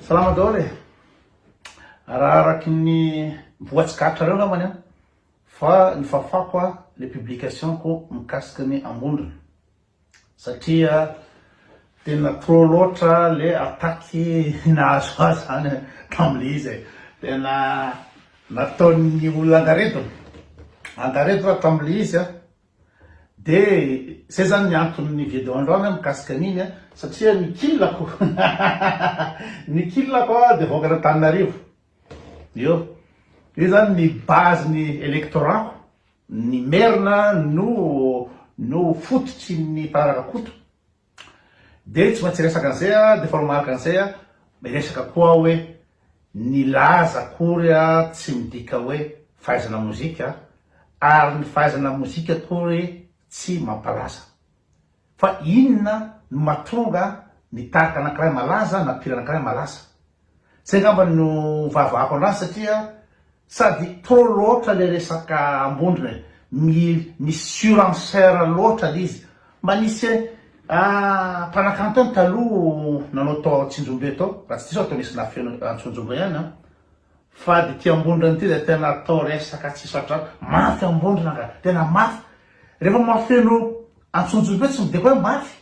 Salama daholo e! Raha araky ny voatsikaritrareo angambany an, fa nifafako a le publication-ko mikasika ny Ambondrona satria tena trop loatra le attaque nahazo ahy zany tamle izy e! Tena nataon'ny olona angaredona, angaredona tamle izy an! De zay zany ny anton'ny video androany an mikasika an'iny an, satria ny kil-ko ny kil-ko an de vahoakan'Antananarivo eo, io zany ny base ny electorat-ko, ny merina no no fototry ny mpanaraka Koto, de tsy maintsy hiresaka an'izay aho, de faharoa manaraka an'izay aho, miresaka koa aho hoe ny laza akory tsy midika hoe fahaizana mozika ary ny fahaizana mozika akory tsy mampalaza. Fa inona no mahatonga ny tarika anankiray malaza na mpihira anankiray malaza? Zay angamba no vahavahako andrany satria sady trop loatra le resaka ambondrona e, mi misy surenchère loatra le izy. Mba nisy mpanakanto ihany taloha nanao tao Antsonjombe tao, raha tsy diso aho tao nisy nahafeno Antsonjombe ihany an, fa de ty ambondrona ty de tena atao resaka tsisy ohatr'izany, mafy ambondrona ka, tena mafy, rehefa mahafeno Antsonjombe tsy midika hoe mafy.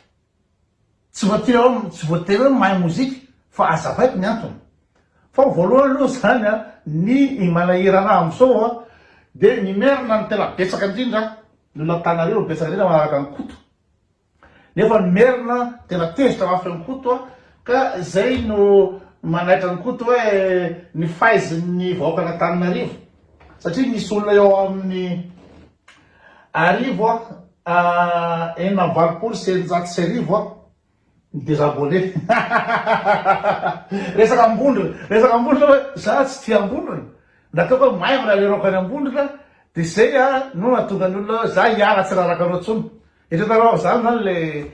Tsy voatery hoe tsy voatery hoe mahay mozika fa azavaiko ny antony. Fa voalohany aloha zany a, ny manahirana ahy amzao a, de ny merina no tena betsaka indrindra, ny olona Antananarivo no betsaka indrindra manaraka an'i Koto. Nefa ny merina tena tezitra mafy an'i Koto a, ka zay no manaitra an'i Koto hoe ny faizin'ny vahoakan'Antananarivo. Satria misy olona eo amin'ny arivo a 1686 a ny désabonné. Resaka ambondrona, resaka ambondrona hoe za tsy tia ambondrona, nataoko hoe maivana le raoka any ambondrona de zay a no nahatonga ny olona hoe za hiala tsy raraka anao tsony. Eritreretanareo am'zany zany le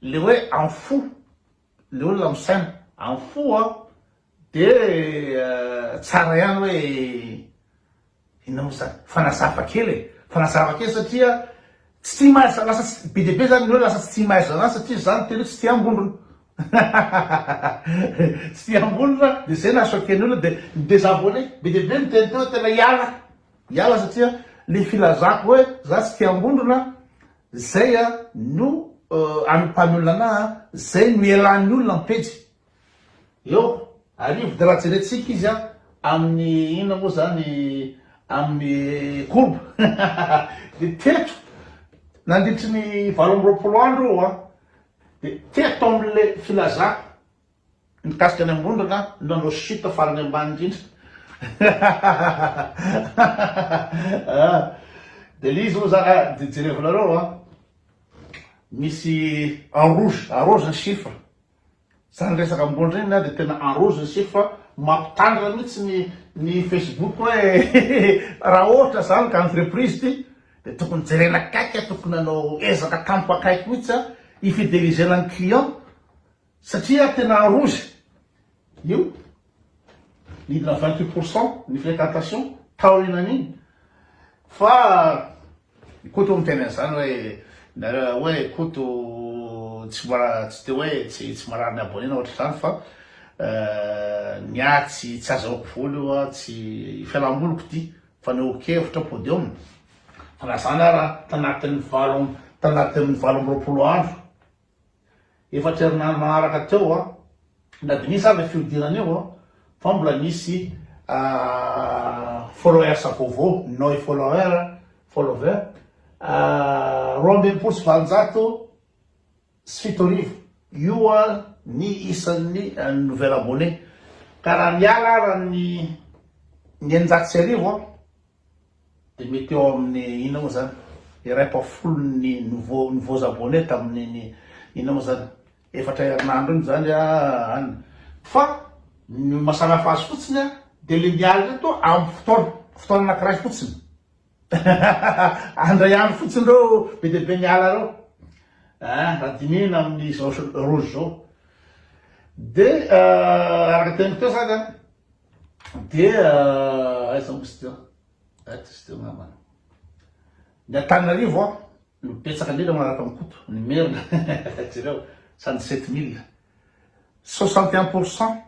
le hoe am fo, le olona misaina am fo a de tsara ihany hoe Inona moa izany? Fanazava kely e! Fanazava kely satria tsy tia mahay lasa tsy be dia be zany ny olona lasa tsy tia mahay zazany satria za niteny hoe tsy tia ambondrona. Tsy tia ambondrona dia zay naha choquer ny olona dia ni-desabonner. Be dia be niteny teo hoe tena hiala, hiala satria le filazako hoe za tsy tia ambondrona zay no anompan'ny olona anahy, zay no ialan'ny olona ny pejy. Eo, arivo de raha jerentsika izy an, amin'ny inona moa zany, amin'ny courbe de teto nandritry ny 28 andro io an, de teto amin'le filazako mikasika ny Ambondrona no nanao chute farany ambany indrindra de le izy moa zany de jerevinareo an, misy en rouge, en rose ny chiffre. Zany resaka ambony reny dia tena en rose ny chef fa mampitandrina mihitsy ny ny facebook hoe raha ohatra zany ka entreprise ty dia tokony jerena akaiky tokony hanao ezaka tampoka akaiky mihitsy a hi-fidelisena ny client satria tena en rouge io nidina 28% ny fréquentation taorianan'iny fa Koto miteny an'izany hoe nareo hoe Koto tsy mbola tsy de hoe tsy tsy marary ny abonné na ohatr'izany fa ny ahy tsy tsy azahoako vola io a, tsy fialamboliko ity fanehoan-kevitra podium fa na zany ara tanatin'ny valo tanatin'ny 28 andro Efatra herinandro manaraka teo an, na dia nisy aza fihodinana io an, fa mbola nisy followers vaovao, noi follower, follower, 1862, io an ny isan'ny nouvel abonné, ka raha miala ara ny ny 1600 an, Dia mety eo amin'ny inona moa zany? Iray pahafolon'ny nouveau nouveaux abonnés tamin'iny inona moa zany? Efatra herinandro iny zany an. Fa ny maha samy hafa azy fotsiny an, dia le miala ireto amin'ny fotoana, fotoana anankiray fotsiny. Andray andro fotsiny ireo be dia be miala ireo. An, raha dinihina amin'izao rouge izao. Dia araka ny teniko teo zany an, Dia aiza moa izy teo? Aiza izy teo angambany? Ny Antananarivo an, no betsaka indrindra manaraka an'i Koto, ny Merina, jereo, 117 mille. 61 pour cent.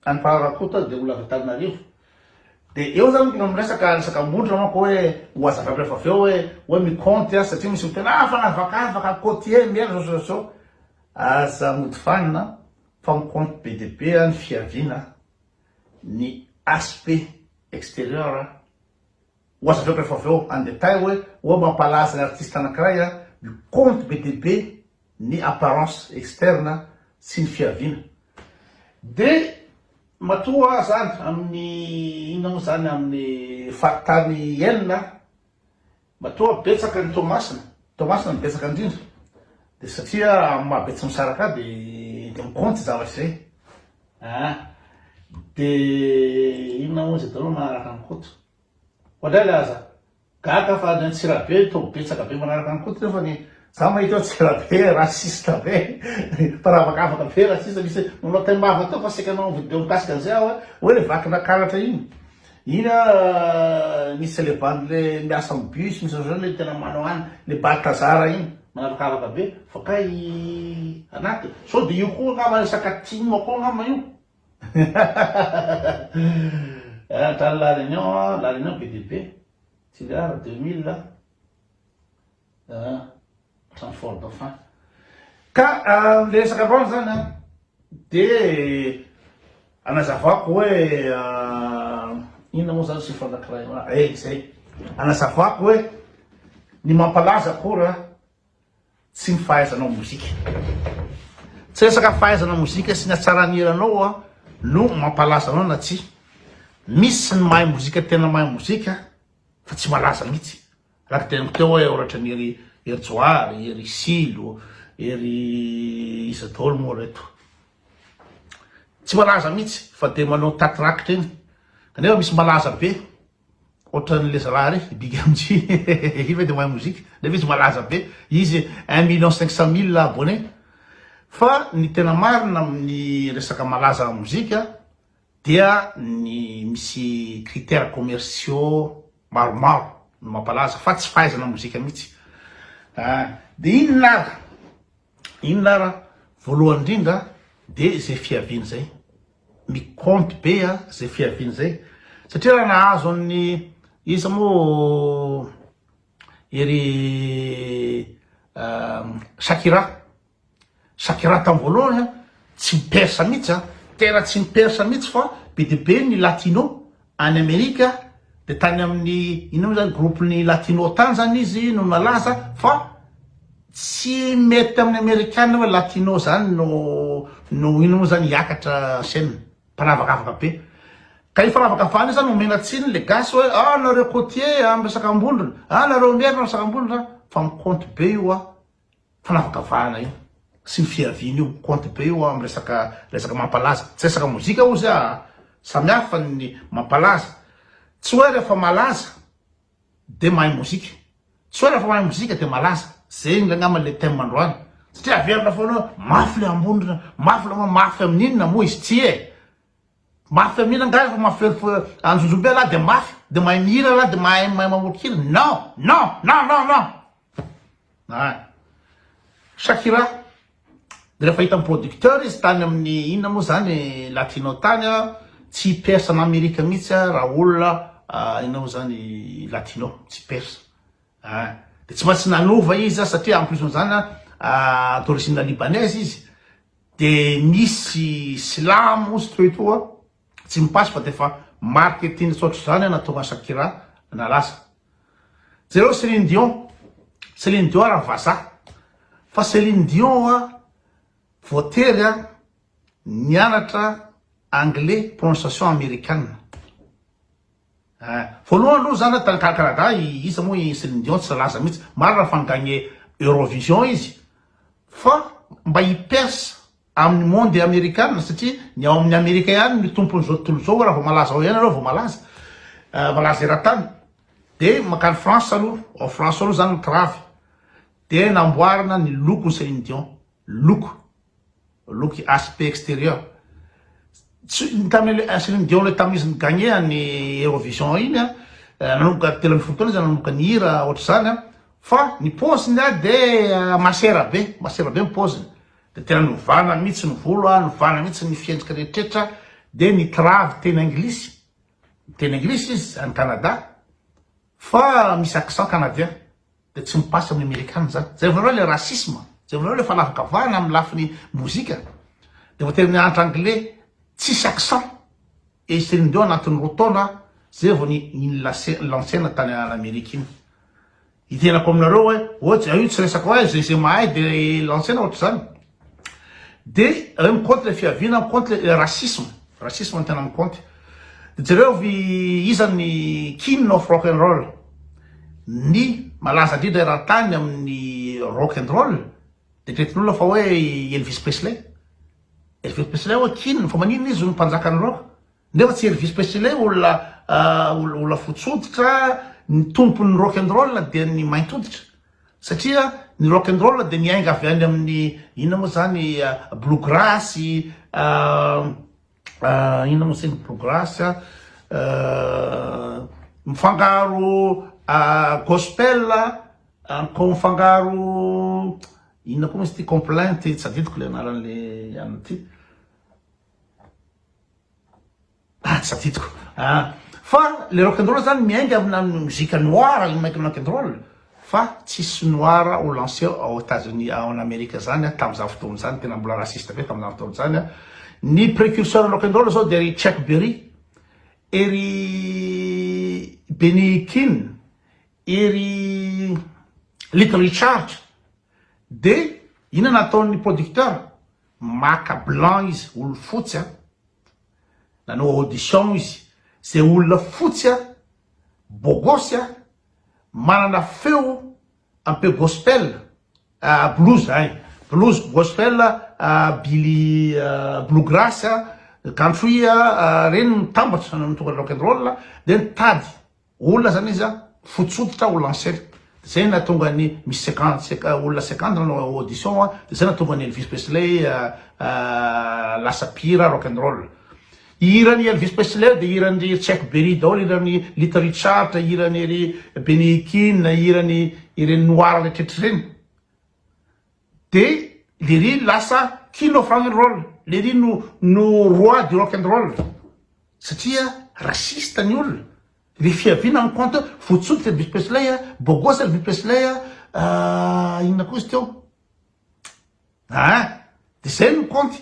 Any Fararakoto dia olona avy Antananarivo. Dia eo zany no miresaka resaka Ambondrona manko hoe ho hazavaiko rehefa avy eo hoe hoe mi-compte aho satria misy miteny ah fanavakavaka côtier merina zao zao zao. Aza mody fanina fa mi-compte be dia be ny fiaviana, ny aspect exterieur. Ho hazavaiko rehefa avy eo en détail hoe hoe mampalaza ny artiste anakiray mi-compte be dia be ny apparence externe sy ny fiaviana. De matoa aho zany amin'ny inona moa zany amin'ny faritany enina matoa betsaka ny Toamasina, Toamasina no betsaka indrindra de satria amin'ny maha Betsimisaraka ahy de de mi-compte zavatra izay ah de inona moa zay daholo manaraka an'i Koto. Oadray le aza gaga fa ny Antsirabe toa betsaka be manaraka an'i Koto nefa ny za mahita eo Antsirabe raciste be mpanavakavaka be raciste misy manao taimbava teo fa saika hanao video mikasika an'izay aho hoe le vakinakaratra iny iny a misy le bandy le miasa amin'ny bus misy ohatr'izany le tena manao any le Balthazar iny manavakavaka be fa kay anaty sao de io koa angamba resaka tim koa angamba io. Hatrany La Réunion, La Réunion be dia be, Tuléar 2000, hatrany Fort Dauphin. Ka le resaka androany zany an, de anazavako hoe inona moa zany chiffre anakiray, eh zay, anazavako hoe ny mampalaza akory an, Tsy ny fahaizanao mozika. Tsy resaka fahaizana mozika sy ny hatsaran'ny hiranao no mampalaza anao na tsia. Misy ny mahay mozika tena mahay mozika fa tsy malaza mihitsy. Araka teneniko teo hoe ohatra ny ery Hery Johary, ery Silo, ery iza daholo moa reto. Tsy malaza mihitsy fa dia manao taty rakitra eny. Kanefa misy malaza be. Ohatran'le zalahy ry i Big MJ io ve de mahay mozika nefa izy malaza be izy un million cinq cent mille abonnés fa ny tena marina amin'ny resaka malaza amin'ny mozika dia ny misy critères commerciaux maromaro no mampalaza fa tsy fahaizana mozika mihitsy ah de inona ary Inona ara? Voalohany indrindra de zay fiaviany zay. Mi compte be a zay fiaviany zay. Satria raha nahazo an'ny iza moa ery Shakira. Shakira tam voalohany a tsy mi-perce mihitsy a. Tena tsy mi-perce mihitsy fa be dia be ny latino any Amerika de tany amin'ny inona moa zany groupe-ny latino tany zany izy no nalaza fa tsy mety amin'ny amerikana hoe latino zany no no inona moa zany hiakatra chaîne mpanavakavaka be ka io fanavakavahana io zany omena tsiny le gasy hoe ah nareo côtier ah miresaka ambondrona ah nareo merina miresaka ambondrona fa mi-compte be io ah fanavakavahana io sy ny fiaviana io compte be io am resaka resaka mampalaza tsy resaka mozika ozy ah samy hafa ny mampalaza tsy hoe rehefa malaza de mahay mozika tsy hoe rehefa mahay mozika de malaza zegny angamba le thème androany satria averina foana hoe mafy le ambondrona mafy le mafy amin'inona moa izy tsy e mafy amin'inona angaha rehefa mafy anjozombe lah de mafy de mahay mihira lah de mahay mahay mamoron-kira non non non non non Ay. Shakira, de rehefa hitan'ny producteur izy tany amin'ny inona moa zany latino tany a, tsy hi-perce an'Amerika mihitsy a raha olona inona moa zany latino, tsy hi-perce. Ay. De tsy maintsy nanova izy a satria en plus an'izany a d'origine libanaise izy, de misy silamo sy tout et tout a, tsy mi-passe fa de efa marketing tsy ohatr'izany a nahatonga an'i Shakira nalaza. Jereo Céline Dion, Céline Dion ary vazaha fa Céline Dion a voatery a nianatra anglais prononciation amerikana. Eh, voalohany aloha zany tany Canada iza moa i Céline Dion tsy nalaza mihitsy, marina fa ni-gagner Eurovision izy fa mba hi-perce amin'ny monde amerikana satria ny ao amin'ny Amerika ihany no tompon'izao tontolo izao raha vao malaza ao ihany ianao vao malaza malaza eran-tany de mankany France aloha ao France aloha zany mikiravy de namboarina ny lokon'i Céline Dion loko look aspect extérieur tsy ny tamin'ny Céline Dion le tamin'izy ni-gagner any Eurovision iny a nanomboka 13 taona izy nanomboka nihira ohatr'izany a fa ny paoziny a de masera be masera be ny paoziny De tena novana mihitsy ny volo a, novana mihitsy ny fiendrika rehetrretra, de nitravy teny anglisy, miteny anglisy izy any Canada fa misy accent canadien de tsy mi-passe amin'ny amerikana zany. Jerevanareo le racisme, jerevanareo le fanavakavahana amin'ny lafiny mozika de voatery mianatra anglais tsisy accent et Céline Dion anatin'ny roa taona zay vao ni ni-lancer-na tany Amerika iny. Itenako aminareo hoe ohatry io tsy resaka hoe zay zay mahay de lancer-na ohatr'izany. De reo mi-compte le fiaviana, mi-compte le racisme, racisme no tena mi-compte. De jereo vy iza ny king of rock and roll, ny malaza indrindra eran-tany amin'ny rock and roll de eritreretin'olona fa hoe i Elvis Presley. Elvis Presley hoe king, fa maninona izy no mpanjakan'ny rock? Nefa tsy Elvis Presley olona olona fotsy hoditra, ny tompon'ny rock and roll dia ny mainty hoditra. Satria ny rock and roll dia niainga avy any amin'ny inona moa zany blue grass, inona moa zany blue grass, mifangaro gospel, mifangaro inona koa moa izy ity complainte, tsy adidiko le anaran'le anona ity. Ah tsy tadidiko ah. Fa le rock and roll zany miainga amina mozika noir le michael rock and roll fa tsisy noir ho lancé ao Etats-Unis ao en Amerika zany ah tamzany fotoana zany tena mbola raciste be tamzany fotoana zany ah. Ny précurseur rock and roll zao de ry Chuck Berry et ry Benny King et ry Little Richard de inona nataon'ny producteur Maka blanc izy, olo fotsy a, nanao audition izy, zay olona fotsy a, bogosy a, manana feo un peu gospel, blues ein, blues, gospel, billy, blue grass, country, reny mitambatra no tonga rock and roll, de nitady Olona zany izy a, fotsy hoditra ho lancer. Zay nahatonga ny misy 50 olona 50 nanao audition a, de zay nahatonga an'i Elvis Presley lasa mpihira rock and roll. Hiran'i Elvis Presley de hiran'i Chuck Berry daholo, hiran'i Little Richard, hiran'i ry Benny King, hiran'i ireny noir retraretra ireny. De lery lasa king of rock and roll, lery no no roi du rock and roll satria raciste ny olona, le fiaviana mi compte fotsy hoditra Elvis Presley a, beau gosse Elvis Presley a, inona koa izy teo ah, de zay no mi-compte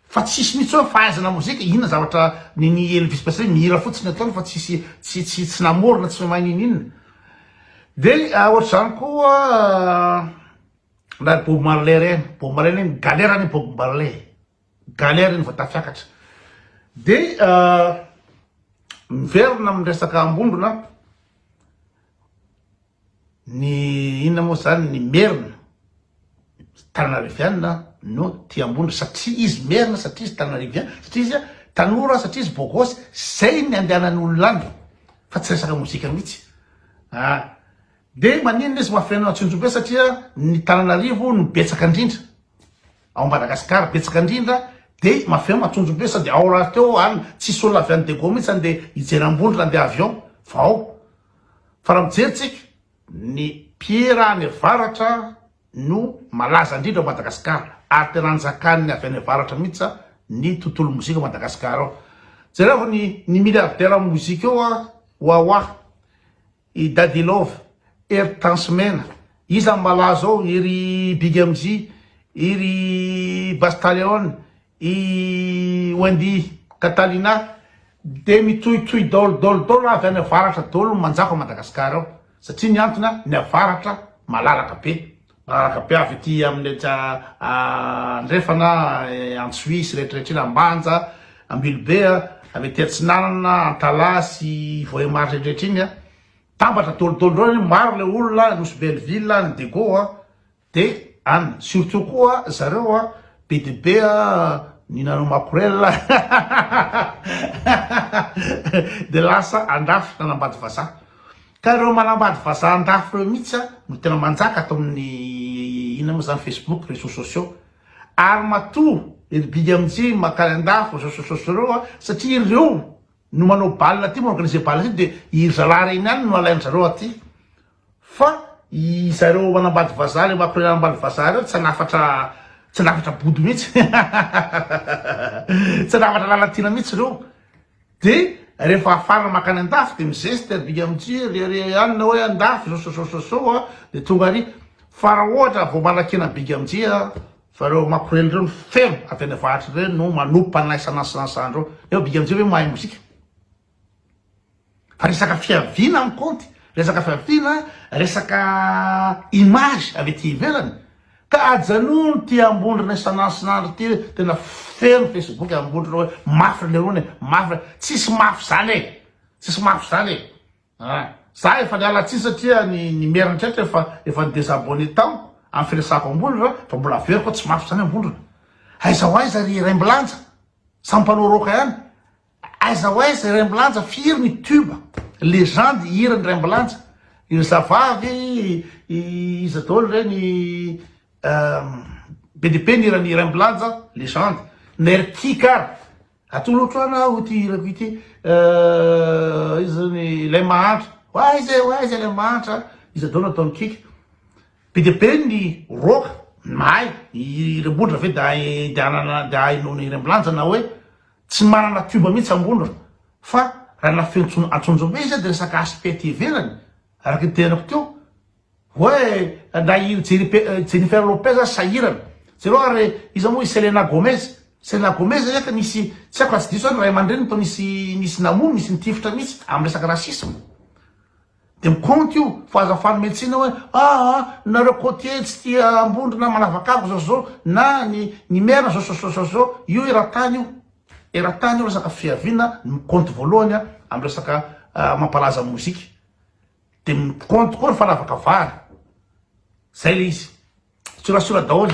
fa tsisy mihitsy hoe fahaizana mozika, inona zavatra ny ny Elvis Presley mihira fotsiny ataony fa tsisy tsy tsy tsy namorona tsy mahay ninoninona, de ohatr'izany koa Na ry Bob Marley reny, Bob Marley anie galère anie Bob Marley, galère iny vao tafiakatra. De miverina amin'ny resaka Ambondrona, ny inona moa zany ny Merina, Tananarivianina no tia Ambondrona satria izy Merina, satria izy Tananarivian, satria izy tanora, satria izy beau gosse, zay ny andehanan'ny olona any fa tsy resaka mozika mihitsy. Ah. De maninona izy mafy an'Antsonjombe satria ny Tananarivo no betsaka indrindra ao Madagascar betsaka indrindra de mafy Antsonjombe sady ao rahateo any tsisy olona avy any Diego mihitsy andeha hijery Ambondrona andeha avion fa ao fa raha mijery tsika ny mpihira any avaratra no malaza indrindra ao Madagascar ary tena anjakan'ny avy any avaratra mihitsy ny tontolo mozika Madagascar ao jerevo ny ny milliardaire mozika eo a Wawa I Daddy Love, Hery Tansimena, iza no malaza ao, i ry Big MJ, i ry Bastaleon, i Wendy Catalina, de mitohitohy daolo daolo daolo avy any avaratra daolo no manjaka ao Madagascar ao, satria ny antony a, ny avaratra malalaka be, malalaka be avy aty amin'ny aty andrefana, Antsohihy sy retraretra iny, Ambanja, Ambilobe a, avy aty atsinanana, Antalaha sy Vohemar retraretra iny a, mitambatra daholo daholo reo, maro le olona, Nosy Belleville, any Diego a, de any, surtout koa zareo a, be dia be a, ny nanao makorel de lasa andafy nanambady vazaha, ka ireo manambady vazaha andafy ireo mihitsy a no tena manjaka ato amin'ny inona moa zany Facebook, réseaux sociaux. Ary matoa ry Big MJ makany andafy zao reo a, satria ireo no manao bal aty, mi-organiser bal aty de iry zalahy reny ihany no alain-dry zareo aty. Fa i zareo manambady vazaha, le mampirena manambady vazaha reo tsy hanafatra. Tsy hanafatra bodo mihitsy. Tsy hanafatra Lalatiana mihitsy ireo. De rehefa afarana makany andafy de mizesta ry big amji ry ry anona hoe andafy zao zao zao zao zao a de tonga ary fa raha ohatra vao manakena big amji a fa reo makorely reo no feno avy any avaratra reo no manopa anay sanansansan reo nefa big amji ve mahay mozika Fa resaka fiaviana ny kaonty, resaka fiaviana, resaka image avy aty ivelany. Ka ajanony ty Ambondrona isan'andro isan'andro ty hoe tena feno facebook Ambondrona hoe mafy ry lerony e, mafy, tsisy mafy zany e, tsisy mafy zany e. Ah, za efa niala tsiny satria ny ny merina rehetra efa efa ni desabonner tamiko amin'ny firesahako Ambondrona fa mbola averiko hoe tsy mafy zany Ambondrona. Aiza ho aiza ry Raimbilanja, samy mpanao rock ihany. Aiza ho aiza i Raimbilanja firy ny tube legende hiran'i Raimbilanja ry zavavy iza daholo ireny be dia be ny hiran'i Raimbilanja legende Nerky kara atolotro anao ity hirako ity iza zany ilay mahantra ho aiza e ho aiza ilay mahantra iza daholo nataon'i Kika be dia be ny rock mahay i Rembondra ve dia hanana dia hahay noho ny Raimbilanja na hoe Tsy manana tube mihitsy Ambondrona fa raha nafentso Antsonjombe izy dia resaka aspect ivelany araka ny tenako teo hoe na i Jennifer Lopez aza sahirana. Jereo ary iza moa i Selena Gomez. Selena Gomez nefa nisy tsy haiko raha tsy diso aho ny ray aman-dreniny toa nisy nisy namono nisy nitifitra mihitsy amin'ny resaka racisme. Dia mi-compte io fa aza fanometsina hoe aa nareo côtier tsy tia Ambondrona manavakavaka zao sy zao na ny ny maire zao sy zao zao zao io eran-tany io eran-tany io resaka fiaviana ny mi-compte voalohany amin'ny resaka mampalaza mozika dia mi-compte koa ny fanavakavahana zay le izy. Sorasora daholo.